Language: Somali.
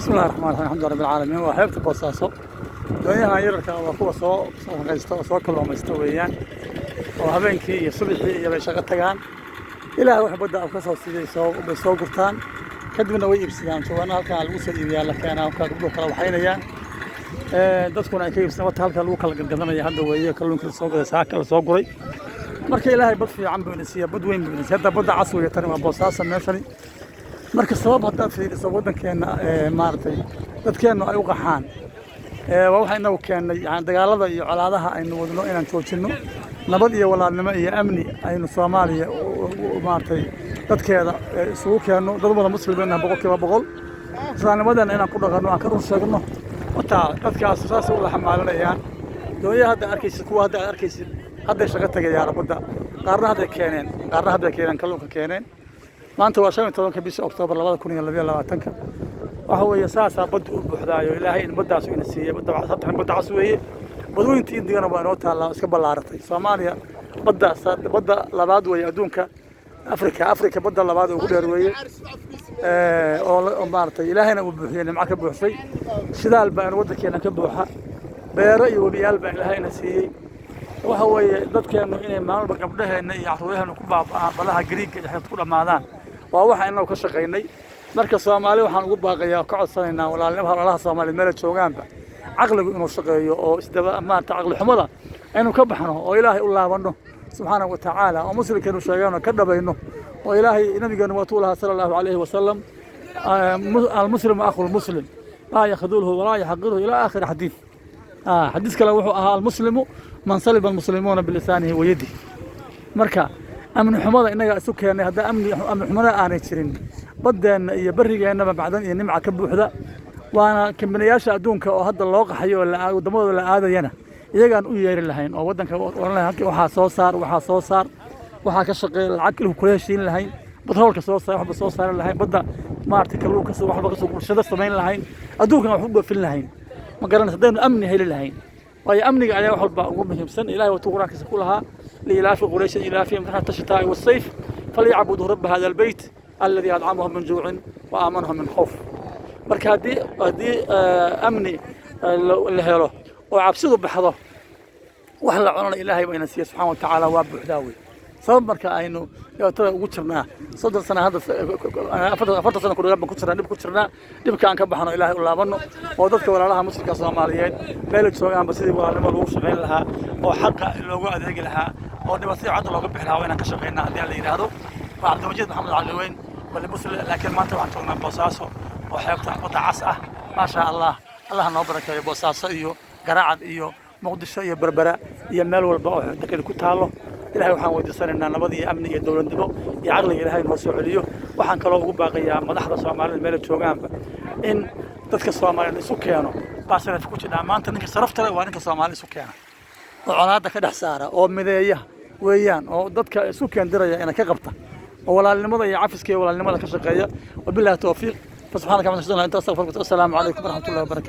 Bismillahi raxmaan raxiim, alxamdu rabbil caalamiin. Waa xeebta Boosaaso. Doonyahan yararka waa kuwa soo shaqaysta oo soo kalluumaysta weeyaan, oo habeenkii iyo subaxii iyo bay shaqo tagaan. Ilaah wax badda ka soo siiyey soo bay soo gurtaan, kadibna way iibsadaan. Jawaano halkan lagu soo iibiyaa la keenaa, halkaa gabdhuhu kala waxaynayaan, dadkuna ay ka iibsadaan. Wata halkaa lagu kala gadgadanaya hadda weeye, kalluunka la soo gaday, saaka la soo guray. Marka Ilaahay bad fiican buu ina siiya, bad weyn buu ina siiya. Hadda Badda Cas weeye tani, waa Boosaaso meeshani. Marka sabab haddaad fiiriso waddankeenna, maaragtay, dadkeennu ay u qaxaan, waa waxa inagu keennay, yani dagaalada iyo colaadaha aynu wadno inaan joojinno, nabad iyo walaalnimo iyo amni aynu Soomaaliya, maaragtay, dadkeeda isugu keenno. Dad wada muslimiin ah 100%, islaamnimadeenna inaan ku dhaqanno, aan ka run sheegno. Wataa dadkaas saasay u xamaalinayaan doonyaha hadda arkaysid. Kuwa hadda aad arkaysid hadday shaqo tagayaan badda, qaarna hadday keeneen, qaarna hadday keeneen, kalluunka keeneen. Maanta waa 15-ka bisha Oktoobar 2022-ka. Waxa weeye saasaa badda u buuxdaayo. Ilaahay in baddaas ina siiyey. Badda saddex Badda Cas weeye. Badweynta Indigana waa inoo taallaa, iska ballaaratay. Soomaaliya badda badda labaad weeye adduunka, Afrika badda labaad ugu dheer weeye, oo maaragtay Ilaahayna uu buuxiyey, nimco ka buuxsay. Shidaal baa waddankeena ka buuxa, beero iyo webiyaal baa Ilaahayna siiyey. Waxa weeye dadkeennu inay maalba gabdhaheenna iyo carruuraheenna ku baaba'aan badaha Gariigga iyo xeebta ku dhammaadaan waa waxa inagu ka shaqaynay. Marka Soomaali waxaan ugu baaqayaa oo ka codsanaynaa walaalnimo, walaalaha Soomaaliyeed meela joogaanba, caqligu inuu shaqeeyo oo isdaba, maarata, caqli xumada aynu ka baxno oo Ilaahay u laabanno subxaanahu wa tacaala, oo muslimkeenu sheegano ka dhabayno, oo Ilaahay nabigeenu waatuu lahaa sala Allahu calayhi wasalam: "المسلم أخو المسلم لا يخذله ولا يحقره" إلى آخر حديث. Xadiis kale wuxuu ahaa: "المسلم من سلم المسلمون بلسانه ويده". Marka amni xumada innaga isu keennay. Hadda amni xumada aanay jirin, baddeenna iyo barrigeennaba macdan iyo nimca ka buuxda. Waana kambaniyaasha adduunka oo hadda loo qaxayo oo waddamadooda la aadayana, iyagaan u yeeri lahayn oo waddanka oran lahayn: waxaa soo saar, waxaa soo saar, waxaa ka shaqeeya, lacag kula heshiin lahayn, batroolka soo saar, waxba soo saari lahayn, badda, maaragtay, kalluunka soo, waxba kasoo, bulshada samayn lahayn, adduunkana wax u dhoofin lahayn. Ma garanaysa, haddaynu amni heli lahayn, waayo amniga ayaa wax walba ugu muhiimsan. Ilahay watuu Qur-aankiisa ku lahaa: لإيلاف قريش إيلافهم رحلة الشتاء والصيف فليعبدوا رب هذا البيت الذي أطعمهم من جوع وآمنهم من خوف. Marka haddii amni la helo oo cabsidu baxdo, wax la cunana Ilaahay baa ina siiya subxaana wa tacaala, waa buuxdaa wey. Sabab marka aynu dhibaatada ugu jirnaa 30 sana, hadda 40 sano ku dhawaad baan ku jirnaa, dhib ku jirnaa. Dhibka aan ka baxno, Ilaahay u laabanno, oo dadka walaalaha muslimka Soomaaliyeed meel joogaanba sidii walaalnimo lagu shaqayn lahaa oo xaqa loogu adeegi lahaa oo dhibaatada cadda looga bixi lahaa waa inaan ka shaqaynaa haddii la yidhaahdo. Waa Cabdimajiid Maxamed Cali Weyn Balibusle, laakiin maanta waxaan joognaa Boosaaso oo xeebta Badda Cas ah. Maasha Allah, Allah noo barakeeyo Boosaaso iyo Garacad iyo Muqdisho iyo Berbera iyo meel walba oo dekeda ku taallo. Ilahay waxaan weydiisanaynaa nabad iyo amni iyo dowladnimo iyo caqliga Ilaahay noo soo celiyo. Waxaan kaloo ugu baaqayaa madaxda Soomaalida meela joogaanba in dadka Soomaaliyeed isu keeno baa sharaf ku jidhaa. Maanta ninka sharafta leh waa ninka Soomaali isu keena oo colaadda ka dhex saara oo mideeya weeyaan, oo dadka isu keendiraya ina ka qabta oo walaalnimada iyo cafiska iyo walaalnimada ka shaqeeya. Wabillahi towfiiq. فسبحانك اللهم وبحمدك، استغفرك. والسلام عليكم ورحمه الله وبركاته.